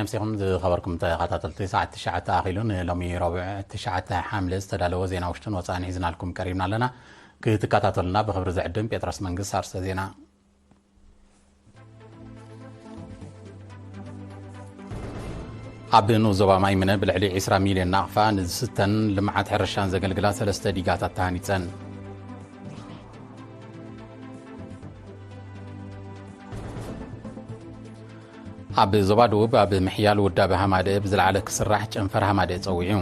ኣምሲኹም ዝኸበርኩም ተኸታተልቲ፣ ሰዓት ትሽዓተ ኣኺሉ። ንሎሚ ረቡዕ ትሽዓተ ሓምለ ዝተዳለወ ዜና ውሽጥን ወፃእን ሒዝናልኩም ቀሪብና ኣለና። ክትከታተሉና ብኽብሪ ዝዕድም ጴጥሮስ መንግስት። ኣርስተ ዜና። ኣብ ንኡስ ዞባ ማይምነ ብልዕሊ ዕስራ ሚልዮን ናቕፋ ንዝስተን ልምዓት ሕርሻን ዘገልግላ ሰለስተ ዲጋታት ተሃኒፀን። ኣብ ዞባ ደቡብ ኣብ ምሕያል ውዳበ ሃማደኤ ብዝለዓለ ክስራሕ ጨንፈር ሃማደኤ ጸዊዑ።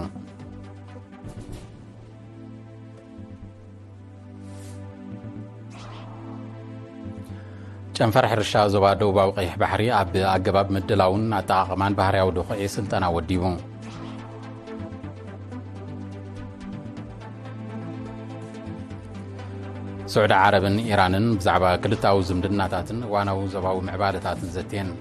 ጨንፈር ሕርሻ ዞባ ደቡባዊ ቀይሕ ባሕሪ ኣብ ኣገባብ ምድላውን ኣጠቓቕማን ባህርያዊ ድኹዒ ስልጠና ወዲቡ። ስዑዲ ዓረብን ኢራንን ብዛዕባ ክልተኣዊ ዝምድናታትን እዋናዊ ዞባዊ ምዕባለታትን ዘትየን።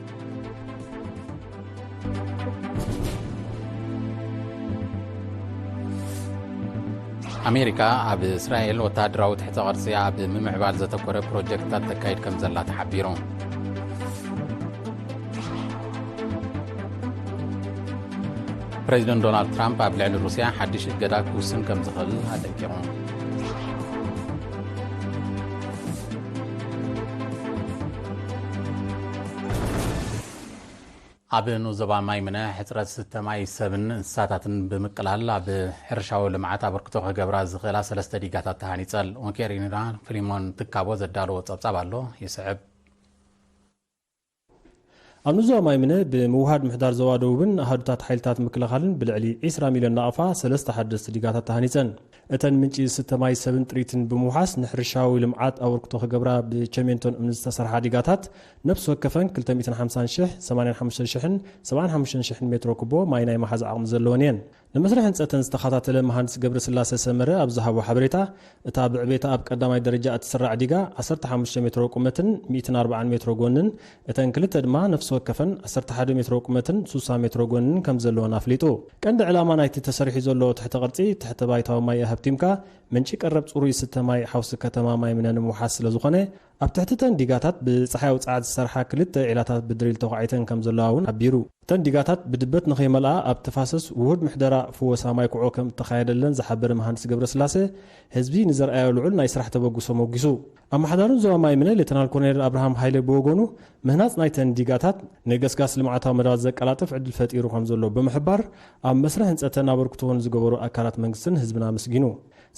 ኣሜሪካ ኣብ እስራኤል ወተሃደራዊ ትሕተ ቅርጺ ኣብ ምምዕባል ዘተኮረ ፕሮጀክትታት ተካይድ ከም ዘላ ተሓቢሩ። ፕሬዚደንት ዶናልድ ትራምፕ ኣብ ልዕሊ ሩስያ ሓድሽ እገዳ ክውስን ከም ዝኽእል ኣጠንቂቑ። ኣብ ንኡስ ዞባ ማይምነ ሕፅረት ስተ ማይ ሰብን እንስሳታትን ብምቅላል ኣብ ሕርሻዊ ልምዓት ኣበርክቶ ክገብራ ዝኽእላ ሰለስተ ዲጋታት ተሃኒፀን። ኦንኬሪና ፊሊሞን ትካቦ ዘዳለዎ ፀብፃብ ኣሎ፣ ይስዕብ። ኣብ ንኡስ ዞባ ማይምነ ብምውሃድ ምሕዳር ዞባ ደቡብን ኣሃዱታት ሓይልታት ምክልኻልን ብልዕሊ ዕስራ ሚልዮን ናቕፋ ሰለስተ ሓደስቲ ዲጋታት ተሃኒፀን። እተን ምንጪ ዝስተ ማይ ሰብን ጥሪትን ብምውሓስ ንሕርሻዊ ልምዓት ኣበርክቶ ክገብራ ብቸሜንቶን እምኒ ዝተሰርሓ ዲጋታት ነፍሲ ወከፈን ክልተ ሚእትን ሓምሳን ሽሕ፣ ሰማንያን ሓሙሽተን ሽሕን ሰብዓን ሓሙሽተን ሽሕን ሜትሮ ኩቦ ማይ ናይ መሓዝ ዓቕሚ ዘለወን እየን። ንመስርሕ ህንጸተን ዝተኸታተለ መሃንድስ ገብረስላሴ ሰመረ ኣብ ዝሃቦ ሓበሬታ፣ እታ ብዕቤታ ኣብ ቀዳማይ ደረጃ እትስራዕ ዲጋ ዓሰርተ ሓሙሽተ ሜትሮ ቁመትን ሚእትን ኣርባዓን ሜትሮ ጎንን፣ እተን ክልተ ድማ ነፍሲ ወከፈን ዓሰርተ ሓደ ሜትሮ ቁመትን ሱሳ ሜትሮ ጎንን ከም ዘለወን ኣፍሊጡ። ቀንዲ ዕላማ ናይቲ ተሰሪሑ ዘሎ ትሕተ ቅርጺ ትሕተ ባይታዊ ማይ ኣህብቲምካ ምንጪ ቀረብ ጽሩይ ዝስተ ማይ ሓውሲ ከተማ ማይምነ ንምውሓስ ስለ ዝኾነ፣ ኣብ ትሕቲ እተን ዲጋታት ብጸሓያዊ ጸዓት ዝሰርሓ ክልተ ዒላታት ብድሪል ተዃዒተን ከም ዘለዋ እውን ሓቢሩ። እተን ዲጋታት ብድበት ንኸይመልኣ ኣብ ተፋሰስ ውሁድ ምሕደራ ፍወሳ ማይ ኩዖ ከም እተኻየደለን ዝሓበረ መሃንድስ ገብረስላሴ፣ ህዝቢ ንዘርኣዮ ልዑል ናይ ስራሕ ተበግሶ መጒሱ። ኣመሓዳሪ ዞባ ማይምነ ሌተናል ኮሎኔል ኣብርሃም ሃይለ ብወገኑ፣ ምህናጽ ናይተን ዲጋታት ንገስጋስ ልምዓታዊ መደባት ዘቀላጥፍ ዕድል ፈጢሩ ከም ዘሎ ብምሕባር፣ ኣብ መስርሕ ህንጸተን ኣበርክቶ ንዝገበሩ ኣካላት መንግስትን ህዝብን ኣመስጊኑ።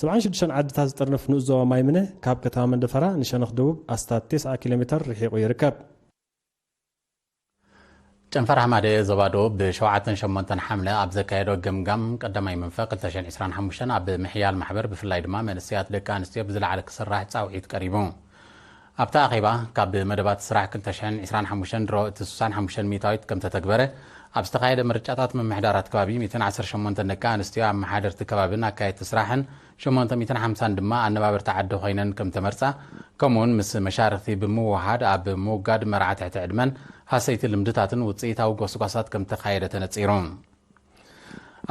ሰብዓን ሽዱሽተን ዓድታት ዝጥርንፍ ንኡስ ዞባ ማይምነ ካብ ከተማ መንደፈራ ንሸነኽ ደቡብ ኣስታት ተስዓ ኪሎ ሜተር ርሒቑ ይርከብ። ጨንፈር ሃማደ ዞባ ደቡብ ብሸውዓተን ሸሞንተን ሓምለ ኣብ ዘካየዶ ገምጋም ቀዳማይ መንፈቅ ክልተ ሽሕን ዕስራን ሓሙሽተን ኣብ ምሕያል ማሕበር ብፍላይ ድማ መንእሰያት ደቂ ኣንስትዮ ብዝለዓለ ክስራሕ ጻውዒት ቀሪቡ። ኣብቲ ኣኼባ ካብ መደባት ስራሕ ክልተ ሽሕን ዕስራን ሓሙሽተን ድሮ እቲ ስሳን ሓሙሽተን ሚእታዊት ከም ተተግበረ ኣብ ዝተኻየደ ምርጫታት ምምሕዳራት ከባቢ ሚእትን ዓሰርተ ሸሞንተን ደቂ ኣንስትዮ ኣመሓደርቲ ከባብን ኣካየድቲ ስራሕን ሸሞንተ ሚእትን ሓምሳን ድማ ኣነባበርቲ ዓዲ ኮይነን ከም ተመርጻ፣ ከምኡውን ምስ መሻርኽቲ ብምውሃድ ኣብ ምውጋድ መርዓ ትሕቲ ዕድመን ሃሰይቲ ልምድታትን ውጽኢታዊ ጎስጓሳት ከም ተኻየደ ተነጺሩ።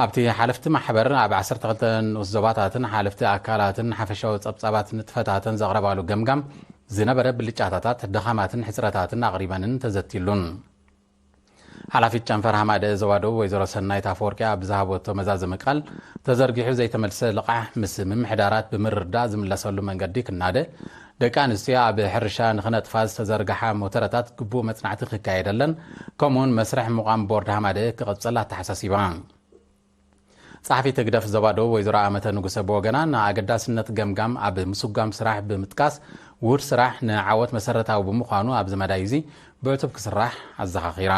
ኣብቲ ሓለፍቲ ማሕበር ኣብ ዓሰርተ ክልተ ንኡስ ዞባታትን ሓለፍቲ ኣካላትን ሓፈሻዊ ጸብጻባት ንጥፈታተን ዘቕረባሉ ገምጋም ዝነበረ ብልጫታታት፣ ድኻማትን ሕጽረታትን ኣቕሪበንን ተዘትይሉን። ሓላፊት ጨንፈር ሃማደ ዞባ ደቡብ ወይዘሮ ሰናይት ኣፈወርቂ ኣብ ዝሃበቶ መዛዘሚ ቃል፣ ተዘርጊሑ ዘይተመልሰ ልቓሕ ምስ ምምሕዳራት ብምርዳእ ዝምለሰሉ መንገዲ ክናደ፣ ደቂ ኣንስትዮ ኣብ ሕርሻ ንኽነጥፋ ዝተዘርግሓ ሞተረታት ግቡእ መጽናዕቲ ክካየደለን፣ ከምኡውን መስርሕ ምቋም ቦርድ ሃማደ ክቕጽል ኣተሓሳሲባ። ጸሓፊት ህግደፍ ዞባ ደቡብ ወይዘሮ ኣመተ ንጉሰ ብወገና፣ ንኣገዳስነት ገምጋም ኣብ ምስጓም ስራሕ ብምጥቃስ፣ ውሁድ ስራሕ ንዓወት መሰረታዊ ብምዃኑ፣ ኣብዚ መዳይ እዚ ብዕቱብ ክስራሕ ኣዘኻኺራ።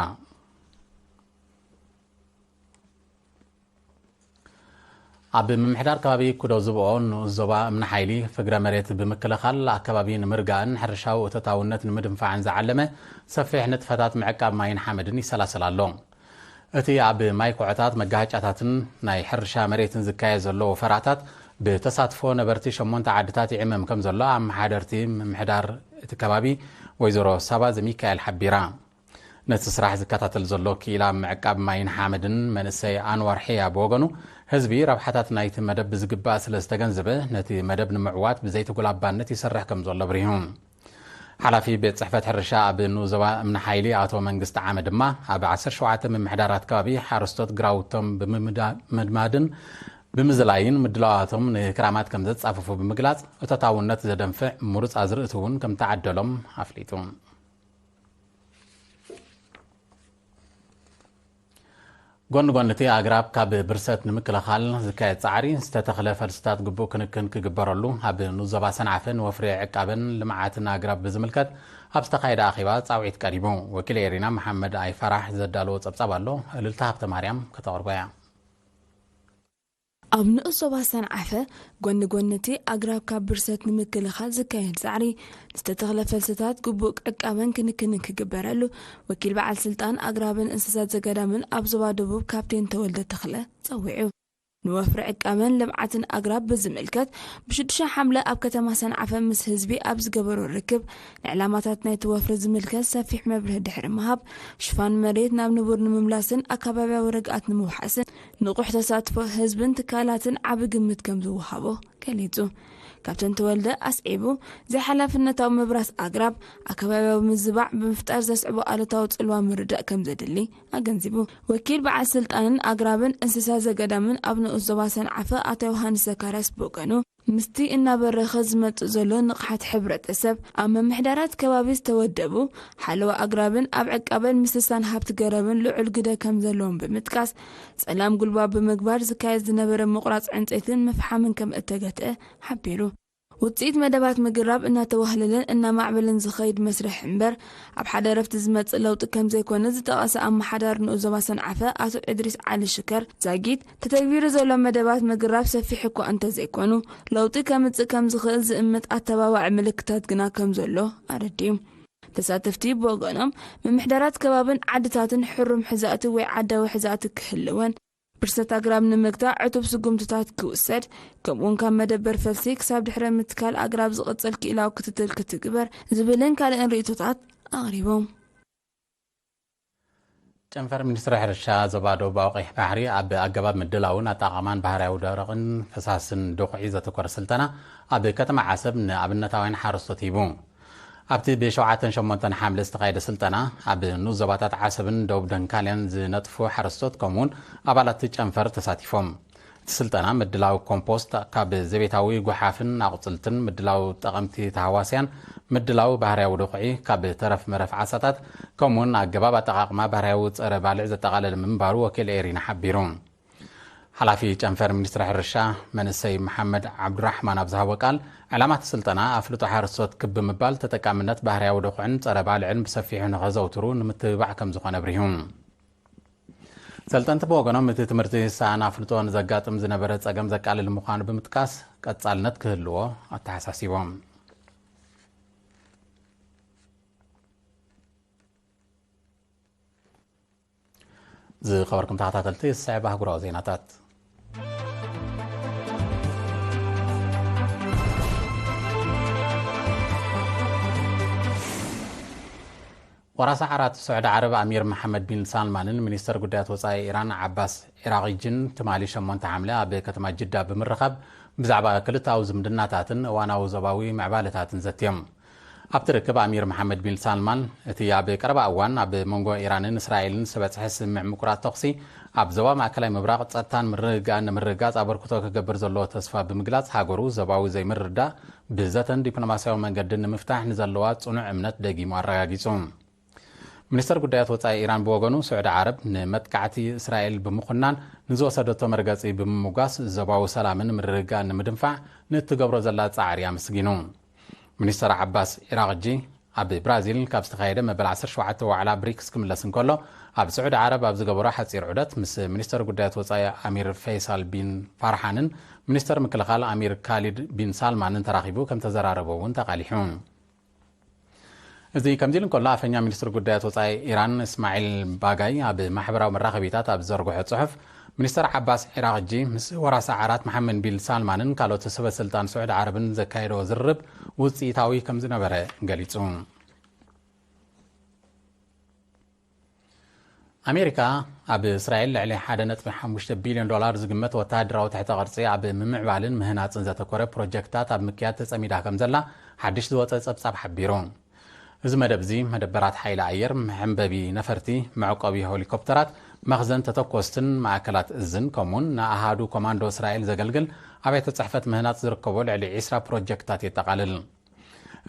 ኣብ ምምሕዳር ከባቢ ኩዶ ዝብኦ ንኡስ ዞባ እምኒ ሓይሊ ፍግረ መሬት ብምክልኻል ኣከባቢ ንምርጋእን ሕርሻዊ እቶታውነት ንምድንፋዕን ዝዓለመ ሰፊሕ ንጥፈታት ምዕቃብ ማይን ሓመድን ይሰላሰል ኣሎ። እቲ ኣብ ማይ ኩዖታት፣ መጋሃጫታትን ናይ ሕርሻ መሬትን ዝካየድ ዘሎ ወፈራታት ብተሳትፎ ነበርቲ ሸሞንተ ዓድታት ይዕመም ከም ዘሎ ኣመሓደርቲ ምምሕዳር እቲ ከባቢ ወይዘሮ ሳባ ዘሚካኤል ሓቢራ። ነቲ ስራሕ ዝከታተል ዘሎ ክኢላ ምዕቃብ ማይን ሓመድን መንእሰይ ኣንዋር ሕያ ብወገኑ፣ ህዝቢ ረብሓታት ናይቲ መደብ ብዝግባእ ስለ ዝተገንዘበ፣ ነቲ መደብ ንምዕዋት ብዘይተጉላባነት ይሰርሕ ከም ዘሎ ኣብሪሁ። ሓላፊ ቤት ጽሕፈት ሕርሻ ኣብ ንኡስ ዞባ እምኒ ሓይሊ ኣቶ መንግስቲ ዓመ ድማ፣ ኣብ ዓሰርተ ሸውዓተ ምምሕዳራት ከባቢ ሓረስቶት ግራውቶም ብምምዳ-፣ ምድማድን ብምዝላይን ምድላዋቶም ንክራማት ከም ዘጻፈፉ ብምግላጽ፣ እቶታውነት ዘደንፍዕ ምሩጽ ኣዝርእቲ እውን ከም ተዓደሎም ኣፍሊጡ። ጎኒ ጎኒ እቲ ኣግራብ ካብ ብርሰት ንምክልኻል ዝካየድ ጻዕሪ፣ ዝተተኽለ ፈልስታት ግቡእ ክንክን ክግበረሉ፣ ኣብ ንኡስ ዞባ ሰንዓፈ ንወፍሪ ዕቃበን ልምዓትን ኣግራብ ብዝምልከት ኣብ ዝተኻየደ ኣኼባ ጻውዒት ቀሪቡ። ወኪል ኤሪና መሓመድ ኣይፋራሕ ዘዳለዎ ጸብጻብ ኣሎ፣ እልልታ ሃብተ ማርያም ከተቕርቦ እያ። ኣብ ንኡስ ዞባ ሰንዓፈ፣ ጎኒ ጎኒ እቲ ኣግራብ ካብ ብርሰት ንምክልኻል ዝካየድ ጻዕሪ፣ ዝተተኽለ ፈልስታት ግቡእ ዕቃበን ክንክንን ክግበረሉ፣ ወኪል በዓል ስልጣን ኣግራብን እንስሳት ዘገዳምን ኣብ ዞባ ደቡብ ካፕቴን ተወልደ ተኽለ ጸዊዑ። ንወፍሪ ዕቃበን ልምዓትን ኣግራብ ብዝምልከት፣ ብሽዱሽተ ሓምለ ኣብ ከተማ ሰንዓፈ ምስ ህዝቢ ኣብ ዝገበሮ ርክብ፣ ንዕላማታት ናይቲ ወፍሪ ዝምልከት ሰፊሕ መብርሂ ድሕሪ ምሃብ፣ ሽፋን መሬት ናብ ንቡር ንምምላስን ኣከባብያዊ ርግኣት ንምውሓስን ንቑሕ ተሳትፎ ህዝብን ትካላትን ዓቢ ግምት ከም ዝወሃቦ ገሊጹ። ካፕተን ተወልደ ኣስዒቡ፣ ዘይሓላፍነታዊ ምብራስ ኣግራብ ኣከባብያዊ ምዝባዕ ብምፍጣር ዘስዕቦ ኣሉታዊ ጽልዋ ምርዳእ ከም ዘድሊ ኣገንዚቡ። ወኪል በዓል ስልጣንን ኣግራብን እንስሳ ዘገዳምን ኣብ ንኡስ ዞባ ሰንዓፈ ኣቶ ዮሃንስ ዘካርያስ ብወገኑ፣ ምስቲ እናበረኸ ዝመጽእ ዘሎ ንቕሓት ሕብረተሰብ፣ ኣብ ምምሕዳራት ከባቢ ዝተወደቡ ሓለዋ ኣግራብን ኣብ ዕቃበን ምስሳን ሃብቲ ገረብን ልዑል ግደ ከም ዘለዎም ብምጥቃስ፣ ጸላም ጉልባብ ብምግባር ዝካየድ ዝነበረ ምቑራጽ ዕንጸይትን ምፍሓምን ከም እተገትአ ሓቢሩ። ውጽኢት መደባት ምግራብ እናተዋህለለን እናማዕበለን ዝኸይድ መስርሕ እምበር፣ ኣብ ሓደ ረፍቲ ዝመጽእ ለውጢ ከም ዘይኮነ ዝጠቐሰ ኣመሓዳሪ ንኡስ ዞባ ሰንዓፈ ኣቶ እድሪስ ዓሊ ሽከር ዛጊት፣ ተተግቢሩ ዘሎ መደባት ምግራብ ሰፊሕ እኳ እንተዘይኮኑ፣ ለውጢ ከምጽእ ከም ዝኽእል ዝእምት ኣተባባዒ ምልክታት ግና ከም ዘሎ ኣረዲኡ። ተሳተፍቲ ብወገኖም፣ ምምሕዳራት ከባብን ዓድታትን ሕሩም ሕዛእቲ ወይ ዓዳዊ ሕዛእቲ ክህልወን፣ ብርሰት ኣግራብ ንምግታእ ዕቱብ ስጉምትታት ክውሰድ፣ ከምኡውን ካብ መደበር ፈልሲ ክሳብ ድሕረ ምትካል ኣግራብ ዝቕጽል ክኢላዊ ክትትል ክትግበር ዝብልን ካልእን ርእይቶታት ኣቕሪቦም። ጨንፈር ሚኒስትሪ ሕርሻ ዞባ ደቡባዊ ቀይሕ ባሕሪ ኣብ ኣገባብ ምድላውን ኣጠቓቕማን ባህርያዊ ደረቕን ፈሳስን ድኹዒ ዘተኮረ ስልጠና ኣብ ከተማ ዓሰብ ንኣብነታውያን ሓረስቶት ሂቡ። ኣብቲ ብሸውዓተን ሸሞንተን ሓምለ ዝተኻየደ ስልጠና፣ ኣብ ንኡስ ዞባታት ዓሰብን ደቡብ ደንካልያን ዝነጥፉ ሓረስቶት ከምኡውን ኣባላት ጨንፈር ተሳቲፎም። እቲ ስልጠና ምድላው ኮምፖስት ካብ ዘቤታዊ ጓሓፍን ኣቑጽልትን፣ ምድላው ጠቐምቲ ተሃዋስያን፣ ምድላው ባህርያዊ ድኹዒ ካብ ተረፍ መረፍ ዓሳታት፣ ከምኡውን ኣገባብ ኣጠቓቕማ ባህርያዊ ጸረ ባልዕ ዘጠቓለለ ምንባሩ ወኪል ኤሪና ሓቢሩ። ሓላፊ ጨንፈር ሚኒስትሪ ሕርሻ መንእሰይ መሓመድ ዓብዱራሕማን ኣብ ዝሃቦ ቃል፣ ዕላማ እቲ ስልጠና ኣፍልጦ ሓረስቶት ክብ ብምባል ተጠቃምነት ባህርያዊ ድኹዕን ጸረ ባልዕን ብሰፊሑ ንኸዘውትሩ ንምትብባዕ ከም ዝኾነ ኣብሪሁ። ሰልጠንቲ ብወገኖም፣ እቲ ትምህርቲ ሰኣን ኣፍልጦ ንዘጋጥም ዝነበረ ጸገም ዘቃልል ምዃኑ ብምጥቃስ፣ ቀጻልነት ክህልዎ ኣተሓሳሲቦም። ዝኸበርኩም ተኸታተልቲ፣ ዝስዕብ ኣህጉራዊ ዜናታት። ወራሲ ዓራት ስዑዲ ዓረብ ኣሚር መሓመድ ቢን ሳልማንን ሚኒስተር ጉዳያት ወጻኢ ኢራን ዓባስ ኢራቂጅን ትማሊ ሸሞንተ ሓምለ ኣብ ከተማ ጅዳ ብምርኻብ ብዛዕባ ክልተኣዊ ዝምድናታትን እዋናዊ ዞባዊ ምዕባለታትን ዘትዮም። ኣብቲ ርክብ ኣሚር መሓመድ ቢን ሳልማን፣ እቲ ኣብ ቀረባ እዋን ኣብ መንጎ ኢራንን እስራኤልን ዝተበጽሐ ስምምዕ ምቁራጽ ተኹሲ ኣብ ዞባ ማእከላይ ምብራቕ ጸጥታን ምርግጋእን ንምርግጋጽ ኣበርክቶ ክገብር ዘለዎ ተስፋ ብምግላጽ፣ ሃገሩ ዞባዊ ዘይምርድዳእ ብዘተን ዲፕሎማስያዊ መንገድን ንምፍታሕ ንዘለዋ ጽኑዕ እምነት ደጊሙ ኣረጋጊጹ። ሚኒስተር ጉዳያት ወጻኢ ኢራን ብወገኑ፣ ስዑዲ ዓረብ ንመጥቃዕቲ እስራኤል ብምኹናን ንዝወሰደቶ መርገጺ ብምምጓስ፣ ዞባዊ ሰላምን ምርግጋእን ንምድንፋዕ ንእትገብሮ ዘላ ጻዕሪ ኣመስጊኑ። ሚኒስተር ዓባስ ኢራቕጂ ኣብ ብራዚል ካብ ዝተኻየደ መበል ዓሰርተ ሸውዓተ ዋዕላ ብሪክስ ክምለስ እንከሎ፣ ኣብ ስዑዲ ዓረብ ኣብ ዝገበሮ ሓጺር ዑደት ምስ ሚኒስተር ጉዳያት ወጻኢ ኣሚር ፈይሳል ቢን ፋርሓንን ሚኒስተር ምክልኻል ኣሚር ካሊድ ቢን ሳልማንን ተራኺቡ ከም ተዘራረበ እውን ተቓሊሑ። እዚ ከምዚ ኢሉ እንከሎ፣ ኣፈኛ ሚኒስትሪ ጉዳያት ወጻኢ ኢራን እስማዒል ባጋይ ኣብ ማሕበራዊ መራኸቢታት ኣብ ዝዘርግሖ ጽሑፍ፣ ሚኒስተር ዓባስ ኢራቕጂ ምስ ወራሲ ዓራት መሓመድ ቢን ሳልማንን ካልኦት ሰበ ስልጣን ስዑዲ ዓረብን ዘካየዶ ዝርርብ ውጽኢታዊ ከም ዝነበረ ገሊጹ። ኣሜሪካ ኣብ እስራኤል ልዕሊ ሓደ ነጥቢ ሓሙሽተ ቢልዮን ዶላር ዝግመት ወተሃደራዊ ትሕተ ቅርጺ ኣብ ምምዕባልን ምህናጽን ዘተኮረ ፕሮጀክትታት ኣብ ምክያድ ተጸሚዳ ከም ዘላ ሓድሽ ዝወጸ ጸብጻብ ሓቢሩ። እዚ መደብ እዚ መደበራት ሓይሊ ኣየር፣ መሐንበቢ ነፈርቲ፣ መዕቆቢ ሄሊኮፕተራት፣ መኽዘን ተተኮስትን ማእከላት እዝን፣ ከምኡውን ንኣሃዱ ኮማንዶ እስራኤል ዘገልግል ኣብያተ ጽሕፈት ምህናጽ ዝርከቦ ልዕሊ ዒስራ ፕሮጀክትታት የጠቓልል።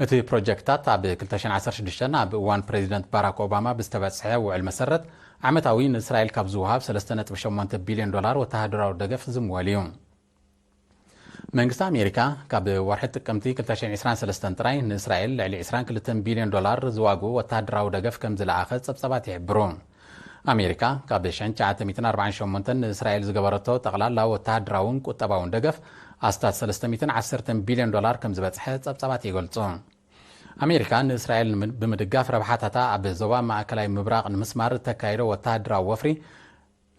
እቲ ፕሮጀክትታት ኣብ ክልተ ሽሕን ዓሰርተ ሽዱሽተን ኣብ እዋን ፕሬዚደንት ባራክ ኦባማ ብዝተበጽሐ ውዕል መሰረት ዓመታዊ ንእስራኤል ካብ ዝወሃብ ሰለስተ ነጥቢ ሸሞንተ ቢልዮን ዶላር ወተሃደራዊ ደገፍ ዝምወል እዩ። መንግስቲ ኣሜሪካ ካብ ወርሒ ጥቅምቲ ክልተ ሽሕን ዕስራን ሰለስተን ጥራይ ንእስራኤል ልዕሊ ዕስራን ክልተን ቢልዮን ዶላር ዝዋግኡ ወተሃደራዊ ደገፍ ከም ዝለኣኸ ጸብጸባት ይሕብሩ። ኣሜሪካ ካብ ሽሕን ትሽዓተ ሚእትን ኣርባዓን ሸሞንተን ንእስራኤል ዝገበረቶ ጠቕላላ ወተሃደራውን ቁጠባውን ደገፍ ኣስታት ሰለስተ ሚእትን ዓሰርተን ቢልዮን ዶላር ከም ዝበጽሐ ጸብጸባት ይገልጹ። ኣሜሪካ ንእስራኤል ንምድ-፣ ብምድጋፍ ረብሓታታ ኣብ ዞባ ማእከላይ ምብራቕ ንምስማር እተካይዶ ወተሃደራዊ ወፍሪ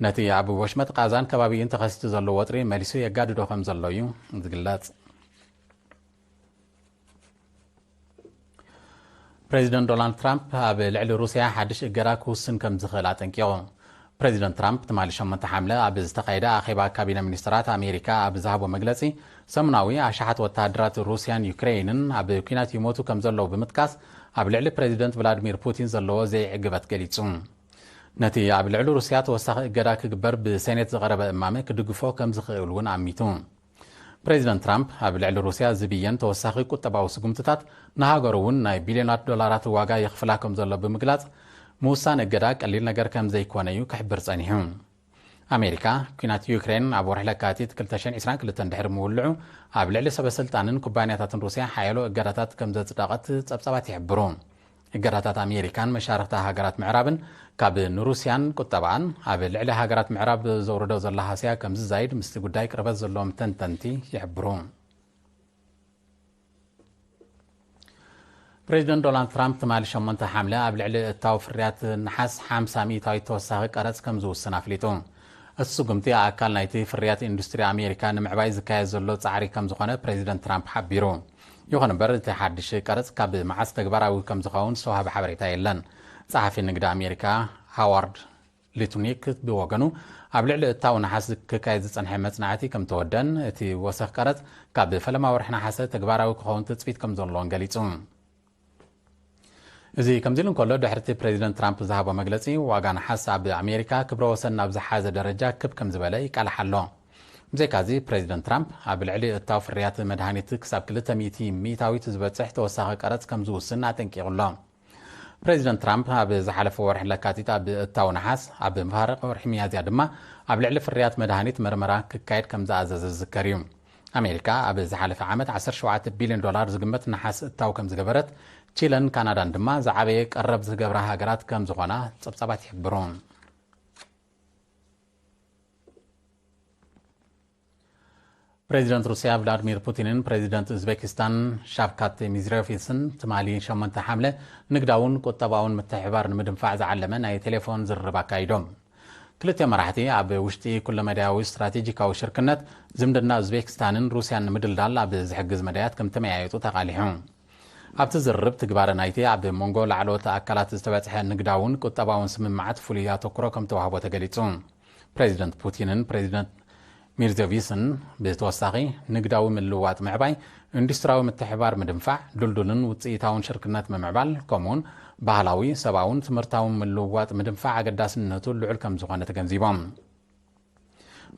ነቲ ኣብ ወሽመጥ ቃዛን ከባቢኡን ተኸሲቱ ዘሎ ወጥሪ መሊሱ የጋድዶ ከም ዘሎ እዩ ዝግለጽ። ፕሬዚደንት ዶናልድ ትራምፕ ኣብ ልዕሊ ሩስያ ሓድሽ እገዳ ክውስን ከም ዝኽእል ኣጠንቂቑ። ፕሬዚደንት ትራምፕ ትማሊ ሸሞንተ ሓምለ ኣብ ዝተኻየደ ኣኼባ ካቢነ ሚኒስትራት ኣሜሪካ ኣብ ዝሃቦ መግለጺ፣ ሰሙናዊ ኣሽሓት ወተሃደራት ሩስያን ዩክሬይንን ኣብ ኲናት ይሞቱ ከም ዘለዉ ብምጥቃስ፣ ኣብ ልዕሊ ፕሬዚደንት ቭላድሚር ፑቲን ዘለዎ ዘይዕግበት ገሊጹ። ነቲ ኣብ ልዕሊ ሩስያ ተወሳኺ እገዳ ክግበር ብሴኔት ዝቐረበ እማመ ክድግፎ ከም ዝኽእል እውን ኣሚቱ። ፕሬዚደንት ትራምፕ ኣብ ልዕሊ ሩስያ ዝብየን ተወሳኺ ቁጠባዊ ስጉምትታት ንሃገሩ እውን ናይ ቢልዮናት ዶላራት ዋጋ የኽፍላ ከም ዘሎ ብምግላጽ፣ ምውሳን እገዳ ቀሊል ነገር ከም ዘይኮነ እዩ ክሕብር ጸኒሑ። ኣሜሪካ፣ ኲናት ዩክሬን ኣብ ወርሒ ለካቲት ክልተ ሽሕን ዕስራን ክልተን ድሕሪ ምውልዑ፣ ኣብ ልዕሊ ሰበ ስልጣንን ኩባንያታትን ሩስያ ሓያሎ እገዳታት ከም ዘጽደቐት ጸብጻባት ይሕብሩ። እገዳታት ኣሜሪካን መሻርኽቲ ሃገራት ምዕራብን ካብ ንሩስያን ቁጠባኣን ኣብ ልዕሊ ሃገራት ምዕራብ ዘውርዶ ዘሎ ሃስያ ከም ዝዛይድ ምስቲ ጉዳይ ቅርበት ዘለዎም ተንተንቲ ይሕብሩ። ፕሬዚደንት ዶናልድ ትራምፕ ትማሊ ሸሞንተ ሓምለ ኣብ ልዕሊ እታው ፍርያት ነሓስ ሓምሳ ሚእታዊት ተወሳኺ ቀረጽ ከም ዝውስን ኣፍሊጡ። እቲ ስጉምቲ ኣካል ናይቲ ፍርያት ኢንዱስትሪ ኣሜሪካ ንምዕባይ ዝካየድ ዘሎ ጻዕሪ ከም ዝኾነ ፕሬዚደንት ትራምፕ ሓቢሩ። ይኹን እምበር፣ እቲ ሓድሽ ቀረጽ ካብ መዓስ ተግባራዊ ከም ዝኸውን ዝተዋህበ ሓበሬታ የለን። ጸሓፊ ንግዲ ኣሜሪካ ሃዋርድ ሊቱኒክ ብወገኑ፣ ኣብ ልዕሊ እታው ነሓስ ክካየድ ዝጸንሐ መጽናዕቲ ከም ተወደን፣ እቲ ወሰኽ ቀረጽ ካብ ፈለማ ወርሒ ነሓሰ ተግባራዊ ክኸውን ትጽቢት ከም ዘለዎን ገሊጹ። እዚ ከምዚ ኢሉ እንከሎ፣ ድሕሪ እቲ ፕሬዚደንት ትራምፕ ዝሃቦ መግለጺ፣ ዋጋ ነሓስ ኣብ ኣሜሪካ ክብረ ወሰን ናብ ዝሓዘ ደረጃ ክብ ከም ዝበለ ይቃላሕ ኣሎ። ብዘይካዚ፣ ፕሬዚደንት ትራምፕ ኣብ ልዕሊ እታው ፍርያት መድሃኒት ክሳብ ክልተ ሚእቲ ሚእታዊት ዝበጽሕ ተወሳኺ ቀረጽ ከም ዝውስን ኣጠንቂቑ ኣሎ። ፕሬዚደንት ትራምፕ ኣብ ዝሓለፈ ወርሒ ለካቲት ኣብ እታው ነሓስ፣ ኣብ መፋርቕ ወርሒ ሚያዝያ ድማ ኣብ ልዕሊ ፍርያት መድሃኒት መርመራ ክካየድ ከም ዝኣዘዘ ዝዝከር እዩ። ኣሜሪካ ኣብ ዝሓለፈ ዓመት ዓሰርተ ሸውዓተ ቢልዮን ዶላር ዝግመት ነሓስ እታው ከም ዝገበረት፣ ቺለን ካናዳን ድማ ዝዓበየ ቀረብ ዝገብራ ሃገራት ከም ዝኾና ጸብጻባት ይሕብሩ። ፕሬዚደንት ሩስያ ቭላድሚር ፑቲንን ፕሬዚደንት ኡዝቤኪስታን ሻቭካት ሚዝሬቪስን ትማሊ ሸሞንተ ሓምለ ንግዳውን ቁጠባውን ምትሕብባር ንምድንፋዕ ዝዓለመ ናይ ቴሌፎን ዝርርብ ኣካይዶም። ክልቲኦም መራሕቲ ኣብ ውሽጢ ኩለመዳያዊ ስትራቴጂካዊ ሽርክነት ዝምድና ኡዝቤኪስታንን ሩስያን ንምድልዳል ኣብ ዝሕግዝ መዳያት ከም ተመያየጡ ተቓሊሑ። ኣብቲ ዝርርብ ትግባረ ናይቲ ኣብ መንጎ ላዕለዎት ኣካላት ዝተበጽሐ ንግዳውን ቁጠባውን ስምምዓት ፍሉይ ኣተኩሮ ከም ተዋህቦ ተገሊጹ። ፕሬዚደንት ፑቲንን ፕሬዚደንት ሚርዜቪስን ብተወሳኺ ንግዳዊ ምልውዋጥ ምዕባይ፣ ኢንዱስትሪያዊ ምትሕብባር ምድንፋዕ፣ ድልዱልን ውጽኢታውን ሽርክነት ምምዕባል፣ ከምኡውን ባህላዊ፣ ሰብኣውን ትምህርታውን ምልውዋጥ ምድንፋዕ ኣገዳስነቱ ልዑል ከም ዝኾነ ተገንዚቦም።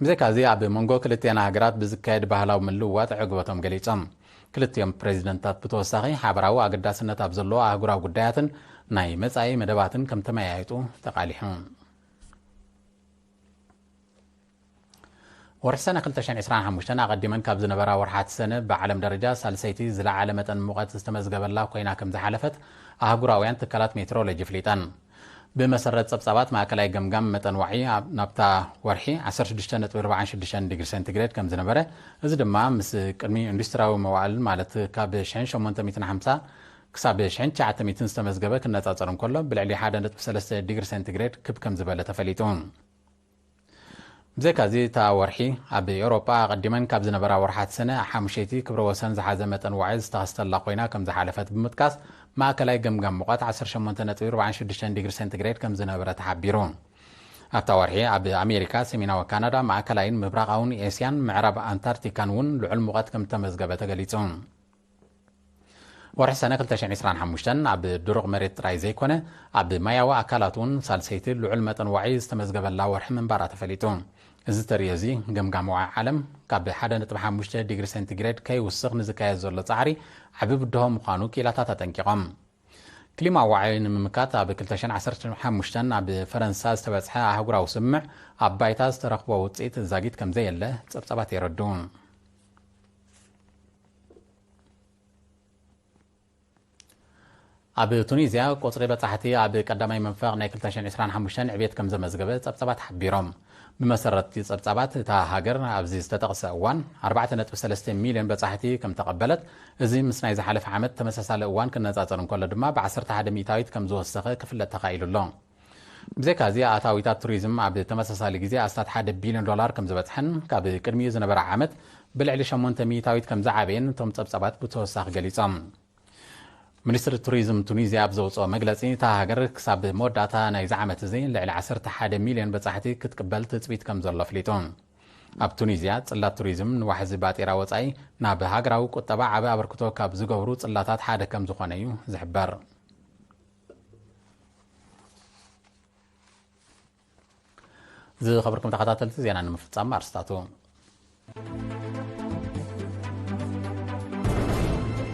ብዘይካዚ ኣብ መንጎ ክልቲኣን ሃገራት ብዝካየድ ባህላዊ ምልውዋጥ ዕግበቶም ገሊጾም። ክልቲኦም ፕሬዚደንታት ብተወሳኺ ሓበራዊ ኣገዳስነት ኣብ ዘለዎ ኣህጉራዊ ጉዳያትን ናይ መጻኢ መደባትን ከም ተመያየጡ ተቓሊሑ። ወርሒ ሰነ ክልተ ሽሕን ዕስራን ሓሙሽተን ኣቐዲመን ካብ ዝነበራ ወርሓት ሰነ ብዓለም ደረጃ ሳልሰይቲ ዝለዓለ መጠን ሙቐት ዝተመዝገበላ ኮይና ከም ዝሓለፈት ኣህጉራውያን ትካላት ሜትሮሎጂ ኣፍሊጠን። ብመሰረት ጸብጻባት ማእከላይ ገምጋም መጠን ዋዒ ኣብ፣ ናብታ ወርሒ ዓሰርተ ሽዱሽተ ነጥቢ ኣርባዓን ሽዱሽተን ዲግሪ ሴንቲግሬድ ከም ዝነበረ፣ እዚ ድማ ምስ ቅድሚ ኢንዱስትሪያዊ መዋእል ማለት ካብ ሽሕን ሸሞንተ ሚእትን ሓምሳ ክሳብ ሽሕን ትሽዓተ ሚእትን ዝተመዝገበ ክነጻጸር እንከሎ፣ ብልዕሊ ሓደ ነጥቢ ሰለስተ ዲግሪ ሴንቲግሬድ ክብ ከም ዝበለ ተፈሊጡ። ብዘይካዚ፣ እታ ወርሒ ኣብ ኤውሮጳ ኣቐዲመን ካብ ዝነበራ ወርሓት ሰነ ሓሙሸይቲ ክብረ ወሰን ዝሓዘ መጠን ዋዒ ዝተኸስተላ ኮይና ከም ዝሓለፈት ብምጥቃስ፣ ማእከላይ ገምጋም ሙቐት ዓሰርተ ሸሞንተ ነጥቢ ኣርባዓን ሽዱሽተን ዲግሪ ሴንቲግሬድ ከም ዝነበረ ተሓቢሩ። ኣብታ ወርሒ ኣብ ኣሜሪካ፣ ሰሜናዊ ካናዳ፣ ማእከላይን ምብራቓውን ኤስያን ምዕራብ ኣንታርክቲካን እውን ልዑል ሙቐት ከም ዝተመዝገበ ተገሊጹ። ወርሒ ሰነ ክልተ ሽሕን ዕስራን ሓሙሽተን ኣብ ድሩቕ መሬት ጥራይ ዘይኮነ፣ ኣብ ማያዊ ኣካላት እውን ሳልሰይቲ ልዑል መጠን ዋዒ ዝተመዝገበላ ወርሒ ምንባራ ተፈሊጡ። እዚ ተርእዮ እዚ፣ ገምጋም ዋዒ ዓለም ካብ ሓደ ነጥቢ ሓሙሽተ ዲግሪ ሴንቲግሬድ ከይውስኽ ንዝካየድ ዘሎ ጻዕሪ ዓቢ ብድሆ ምዃኑ ክኢላታት ኣጠንቂቖም። ክሊማ ዋዒ ንምምካት ኣብ ክልተ ሽሕን ዓሰርተ ሓሙሽተን ኣብ ፈረንሳ ዝተበጽሐ ኣህጉራዊ ስምምዕ፣ ኣብ ባይታ ዝተረኽቦ ውጽኢት ዛጊት ከም ዘየለ ጸብጻባት የረድኡ። ኣብ ቱኒዝያ፣ ቁጽሪ በጻሕቲ ኣብ ቀዳማይ መንፈቕ ናይ ክልተ ሽሕን ዕስራን ሓሙሽተን ዕብየት ከም ዘመዝገበ ጸብጻባት ሓቢሮም። ብመሰረት ጸብጻባት፣ እታ ሃገር ኣብዚ ዝተጠቕሰ እዋን ኣርባዕተ ነጥቢ ሰለስተ ሚልዮን በጻሕቲ ከም ተቐበለት፣ እዚ ምስ ናይ ዝሓለፈ ዓመት ተመሳሳሊ እዋን ክነጻጸር እንከሎ ድማ፣ ብ ዓሰርተ ሓደ ሚእታዊት ከም ዝወሰኸ ክፍለጥ ተኻኢሉ ኣሎ። ብዘይካዚ፣ ኣታዊታት ቱሪዝም ኣብ ተመሳሳሊ ግዜ ኣስታት ሓደ ቢልዮን ዶላር ከም ዝበጽሐን፣ ካብ ቅድሚኡ ዝነበረ ዓመት ብልዕሊ ሸሞንተ ሚእታዊት ከም ዝዓበየን እቶም ጸብጻባት ብተወሳኺ ገሊጾም። ሚኒስትሪ ቱሪዝም ቱኒዝያ ኣብ ዘውፅኦ መግለፂ፣ እታ ሃገር ክሳብ መወዳእታ ናይዚ ዓመት እዚ ልዕሊ ዓሰርተ ሓደ ሚልዮን በጻሕቲ ክትቅበል ትፅቢት ከም ዘሎ ኣፍሊጡ። ኣብ ቱኒዝያ፣ ፅላት ቱሪዝም ንዋሕዚ ባጤራ ወፃኢ ናብ ሃገራዊ ቁጠባ ዓቢ ኣበርክቶ ካብ ዝገብሩ ፅላታት ሓደ ከም ዝኾነ እዩ ዝሕበር። ዝኸበርኩም ተኸታተልቲ፣ ዜና ንምፍጻም ኣርስታቱ።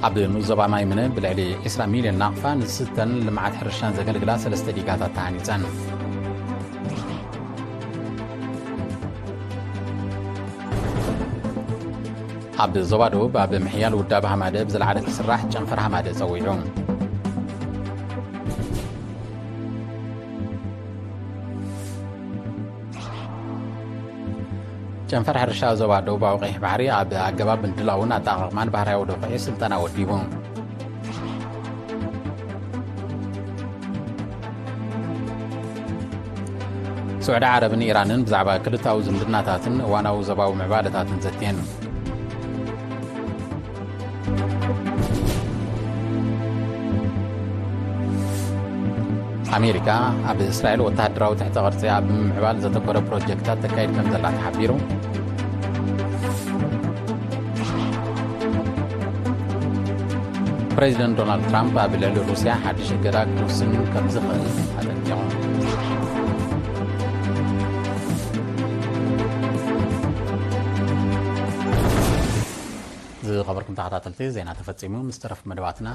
ኣብ ንኡስ ዞባ ማይምነ ብልዕሊ ዕስራ ሚልዮን ናቕፋ ንዝስተን ልምዓት ሕርሻን ዘገልግላ ሰለስተ ዲጋታት ተሃኒጸን። ኣብ ዞባ ደቡብ ኣብ ምሕያል ውዳብ ሃማደ ብዝለዓለ ክስራሕ ጨንፈር ሃማደ ጸዊዑ። ጨንፈር ሕርሻ ዞባ ደቡባዊ ቀይሕ ባሕሪ ኣብ ኣገባብ ምድላውን ኣጠቓቕማን ባህርያዊ ዶኽዒ ስልጠና ወዲቡ። ስዑዲ ዓረብን ኢራንን ብዛዕባ ክልታዊ ዝምድናታትን እዋናዊ ዞባዊ ምዕባለታትን ዘትየን። ኣሜሪካ ኣብ እስራኤል ወተሃደራዊ ትሕተ ቅርጺ ኣብ ምምዕባል ዘተኮረ ፕሮጀክታት ተካይድ ከም ዘላ ተሓቢሩ። ፕሬዚደንት ዶናልድ ትራምፕ ኣብ ልዕሊ ሩስያ ሓድሽ እገዳ ክውስን ከም ዝኽእል ኣጠንቂቑ። ዝኸበርኩም ተኸታተልቲ፣ ዜና ተፈጺሙ። ምስ ተረፍ መደባትና